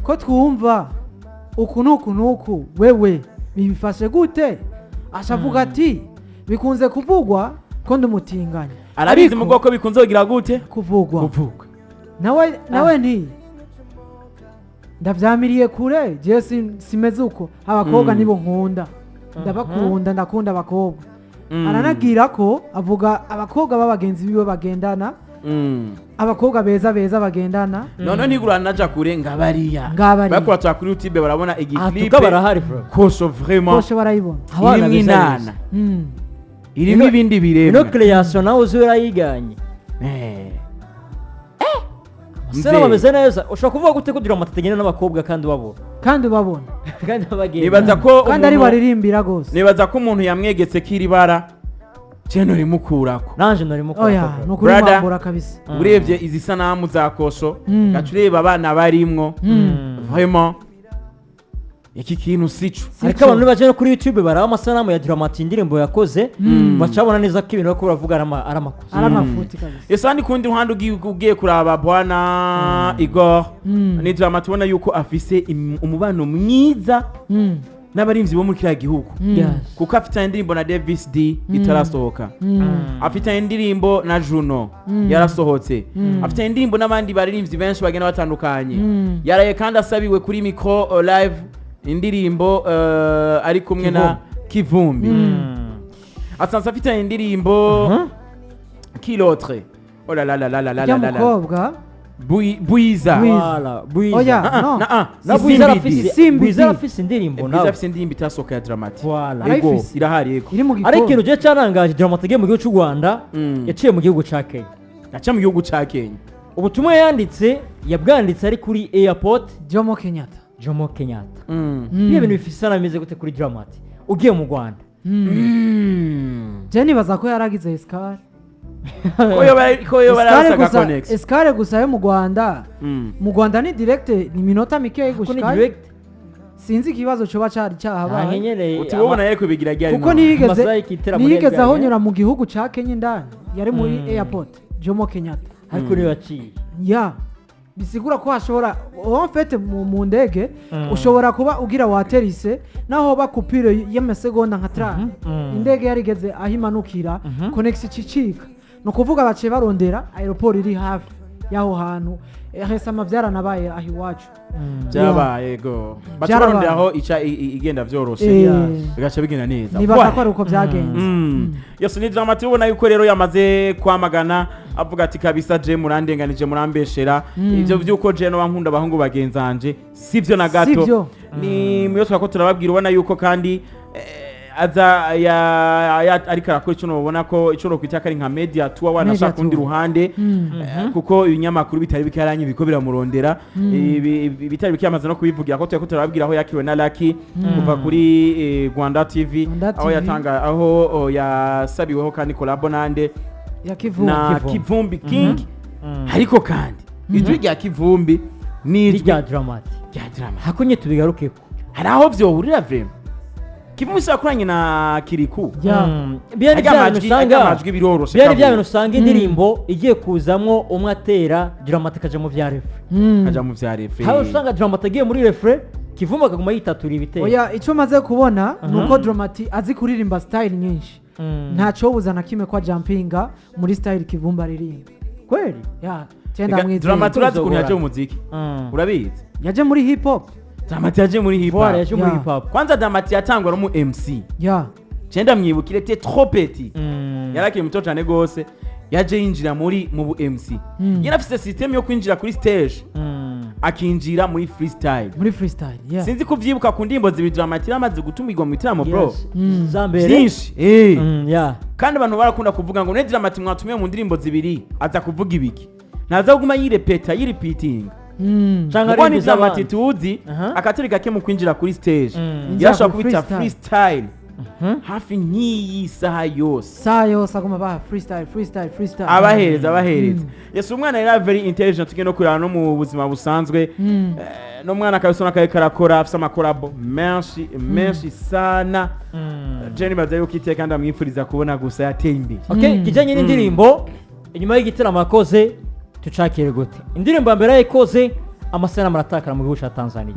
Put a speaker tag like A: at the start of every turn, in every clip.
A: Ko twumva uku n'uku n'uku, wewe bibifashe gute? Ashavuga ati: "Bikunze kuvugwa ko ndi umutinganyi."
B: Arabizi.
A: Ariko
B: mu bwoko bikunze kugira gute?
A: Kuvugwa.
B: Kuvugwa.
A: Nawe nti ndavyamiriye kure, jewe simeze uko, abakobwa nibo nkunda, ndabakunda, ndakunda abakobwa. Aranagira ko avuga abakobwa b'abagenzi biwe bagendana, abakobwa beza beza bagendana.
B: None ntigura naja kure, ngabariya.
A: Ngabariya.
B: Bakura twa kuri YouTube barabona
C: Aha
B: igiclip.
C: tuka barahari bro.
B: Kosho vraiment.
A: Bose barayibona.
C: Abana
B: Irimwo
C: beza
B: inana.
C: beza.
B: Irimo ibindi
C: Ino
B: biremwa.
C: creation nawe uzi yarayiganye. Sera
B: Mzee.
C: bameze neza. Ushobora kuvuga gute ko Drama atagenda n'abakobwa kandi ubabona?
A: Kandi ubabona.
C: Kandi babagenda.
B: Nibaza ko
A: Kandi ari baririmbira gose.
B: Nibaza ko umuntu yamwegetse ko iri bara jeno rimukurako.
C: Nanje narimo.
A: Oya, ni ukuri.
B: Brother.
A: Mwambura kabisa.
B: Urebye izi sanamu za Kosho, gaca ureba abana barimwo, vraiment iki kintu sico.
C: Ariko abantu baje no kuri YouTube baraba amasanamu ya Drama T, indirimbo yakoze, bacabona neza ko ibintu bariko baravuga ari amakosa.
A: Ari amafuti kabisa.
B: Ese handi kundi ruhande ugiye kuraba bwana Igor, ni Drama tubona yuko afise umubano mwiza n'abarimvyi bo muri kiriya gihugu, kuko afitanye indirimbo na Davis D itarasohoka, afitanye indirimbo na Juno yarasohotse, afitanye indirimbo n'abandi baririmbyi benshi bagenda batandukanye. Yaraye kandi asabiwe kuri micro live indirimbo ari kumwe na Kivumbi. Asanzwe afitanye indirimbo Kilotre, oh la la la la la la
A: Ujya
B: la la.
A: mukobwa.
B: Bwiza.
A: Bwiza.
C: Voilà, Bwiza.
A: Oya.
B: Ah, ah,
A: No.
B: ah,
C: Na
B: si
C: Bwiza
B: Simbi
C: arafise
B: D.
A: Simbi
C: Bwiza
A: D.
C: arafise indirimbo
B: Bwiza
C: nawe.
B: afise indirimbo itasohoka ya Drama T.
C: Voilà.
B: Ego.
A: Arayifise.
B: Irahari, ego.
A: Iri mu
C: Ariko ikintu
A: gikombe.
C: gihe cyarangaje Drama T agiye mu gihugu cy'u Rwanda, yaciye mu gihugu ca Kenya.
B: Aca mu gihugu ca Kenya.
C: Ubutumwa yanditse yabwanditse ari kuri airport.
A: Jomo Kenyatta.
C: Jomo Kenyatta. Ibihe bintu bifise isana bimeze gute kuri Drama T ugiye mu Rwanda?
A: Je nibaza ko yaragize escale.
B: Ko yoba
A: Escale
B: yarasaga
A: gusa.
B: connex.
A: Escale gusa yo mu Rwanda. Mu Rwanda ni direct, ni minota mikeyi
C: Kuko ni
A: gushikayo.
C: direct.
A: Sinzi ikibazo coba cari cyahabaye.
C: Ntankenyereye.
B: Uti wowe naye kubigira ryari?
A: Kuko
B: None?
A: ntiyigeze
C: Amasaha y'ikitera muri
A: ntiyigeze
C: gare.
A: ahonyura mu gihugu ca Kenya indani, yari muri airport Jomo Kenyatta.
C: Ariko niyo yaciye.
A: Ya, bisigura ko hashobora, en fait, mu ndege ushobora kuba ugira waterise naho bakupire y'amasegonda nka 30, indege yarigeze aho imanukira, connexion icicika. Ni ukuvuga baciye barondera aéroport iri hafi y'aho hantu. Resama byaranabaye aho iwacu.
B: Byabaye, ego, baca
A: Byarabaye.
B: barondera aho ica igenda vyoroshe, bigaca bigenda neza.
A: Nibaza
B: Voilà.
A: ko ari uko byagenze.
B: Yose ni Drama T, ubona yuko rero yamaze kwamagana, avuga ati: "Kabisa je murandenganije, murambeshera. Ibyo by'uko je no nkunda abahungu bagenzanje sivyo na gato."
A: Sivyo.
B: Ni muyo twako turababwira. Ubona yuko kandi aza ariko arakora ico nobona ko ico nokwita ko ari nka media tour, wanashaka
A: Media
B: kundi
A: tour.
B: ruhande, kuko ibinyamakuru bitari bikaranye biriko biramurondera. Bitari bikiyamaze no kubivugira ko turako turababwira aho yakiriwe na Lucky kuva kuri Rwanda TV,
A: Rwanda
B: aho
A: TV.
B: yatanga, aho yasabiweho kandi collabo nande?
A: Ya Kivumbi.
B: Na
C: Kivumbi.
B: Kivumbi King. Ariko kandi ijwi rya Kivumbi n'ijwi
C: rya Drama T
B: rya Drama
C: hakunye tubigarukeko.
B: Hari aho vyohurira vraiment. Kivumbi se yakoranye na Kiriku.
A: Ya.
C: Byari
B: Ajya
C: bya bintu
B: amajwi, ajya
C: usanga
B: amajwi biroroshe.
C: byari bya
B: Kabura.
C: bintu usanga indirimbo igiye kuzamwo umwe atera, Drama T akaja mu vya refrain.
B: Kaja mu vya refrain.
C: Hari usanga Drama T agiye muri refrain, Kivumbi akaguma yitatura ibitero.
A: Oya, icyo maze kubona ni uko Drama T azi kuririmba style nyinshi. Ntacobuza na kimwe ko ajampinga muri style Kivumbi aririmba.
C: Kweli.
A: Ya, cyenda mwizeye.
B: Drama T urazi ukuntu yaje mu
C: Tuzogorana.
B: muziki? Urabizi?
A: Yaje muri hip hop.
B: Drama T yaje muri hip
C: Voilà,
B: hop.
C: yaje muri hip hop.
B: Kwanza Drama T yatangwa no mu MC. Cenda mwibukire te trop petit, yarakiri muto cyane gose, yaje yinjira muri mu bu MC. Yari afise system yo kwinjira kuri stage, akinjira muri freestyle.
A: Muri freestyle, yeah.
B: Sinzi kuvyibuka ku ndirimbo zibiri Drama T yamaze gutumirwa mu bitaramo, bro.
C: Yes. Za mbere.
B: Byinshi.
C: Yeah.
B: Kandi abantu barakunda kuvuga ngo ne Drama T mwatumiye mu ndirimbo zibiri aza kuvuga ibiki? Ntaza kuguma yirepeta, yiripitinga.
C: Canke
B: Kuko ni
C: aririmba
B: Drama T
C: iz'abandi.
B: tuzi, akatari gake mu kwinjira kuri stage. Yarashobora kubita
A: Freestyle.
B: freestyle hafi nk'iyi saha yose.
A: Saa yose aguma baha freestyle, freestyle, freestyle.
B: Abahereza, abahereza. Yes, umwana yari very intelligent, tugiye no kureba no mu buzima busanzwe. N'umwana kabisa n'akaye karakora, afise amakorabo menshi menshi sana. Jenny baza yuko iteka ndamwifuriza kubona gusa yateye imbere.
C: Okay, kijanye n'indirimbo inyuma y'igitaramo yakoze, tucakire gute indirimbo ya mbere yayikoze? Amasanamu aratakara mu gihugu cya Tanzania,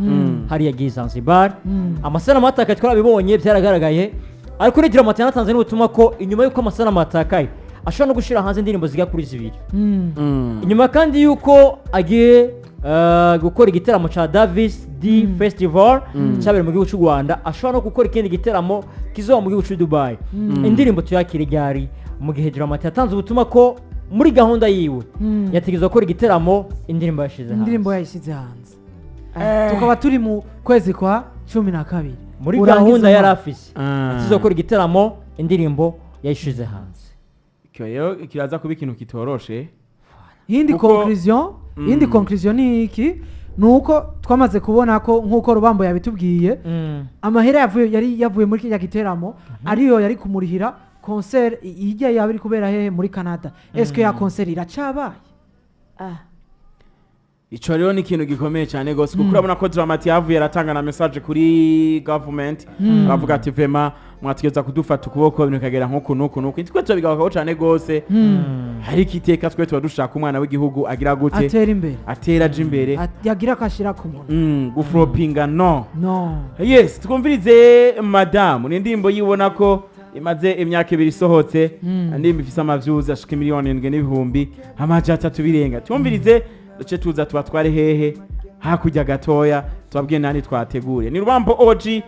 C: hariya yagiye Zanzibar, amasanamu atakaye, twarabibonye, byaragaragaye. Ariko ni Drama T yanatanze n'ubutumwa ko inyuma y'uko amasanamu atakaye ashobora no gushyira hanze indirimbo zigera kuri zibiri. Inyuma kandi y'uko agiye gukora igitaramo cya Davis D Festival cyabereye mu gihugu cy'u Rwanda, ashobora no gukora ikindi gitaramo kizoba mu gihugu cy'u Dubai. Indirimbo tuyakire ryari, mu gihe Drama T yatanze ubutumwa ko muri gahunda yiwe yategerezwa gukora igitaramo indirimbo yashize hanze?
A: Indirimbo yayishyize hanze, tukaba turi mu kwezi kwa 12.
C: Muri
A: Urangiza
C: gahunda yari
A: umwaka.
C: afise, yategerezwa gukora igitaramo indirimbo yayishize hanze.
B: Icyo rero kiraza kuba ikintu kitoroshe.
A: Iyindi conclusion, iyindi conclusion ni iki? Ni uko twamaze kubona ko, nk'uko Rubambo yabitubwiye, amahera yavuye, yari yavuye muri kiriya giteramo ariyo yari kumurihira concert ijya yaba iri kubera hehe? Muri Canada. Eske ya concert iracabaye?
B: Ico rero ni ikintu gikomeye cyane gose, kuko urabona ko Drama T yavuye aratanga na message kuri government, aravuga ati: "Vraiment mwategeza kudufata ukuboko, ibintu bikagera nk'uku n'uku n'uku." Twe turabigarukaho cyane gose, ariko iteka twe tuba dushaka umwana w'igihugu agira gute?
A: Atera imbere.
B: Atera aja imbere.
A: Yagira akashira ku muntu.
B: Guflopinga no.
A: No.
B: Yes, twumvirize Madamu, ni indirimbo yibona ko imaze imyaka 2 isohotse, indirimbo ifise amavyuzi ashika 7 n'ibihumbi 300 birenga. Twumvirize, duce tuza tubatware hehe? Hakurya gatoya, tubabwiye nani twateguriye. Ni Rubambo OG.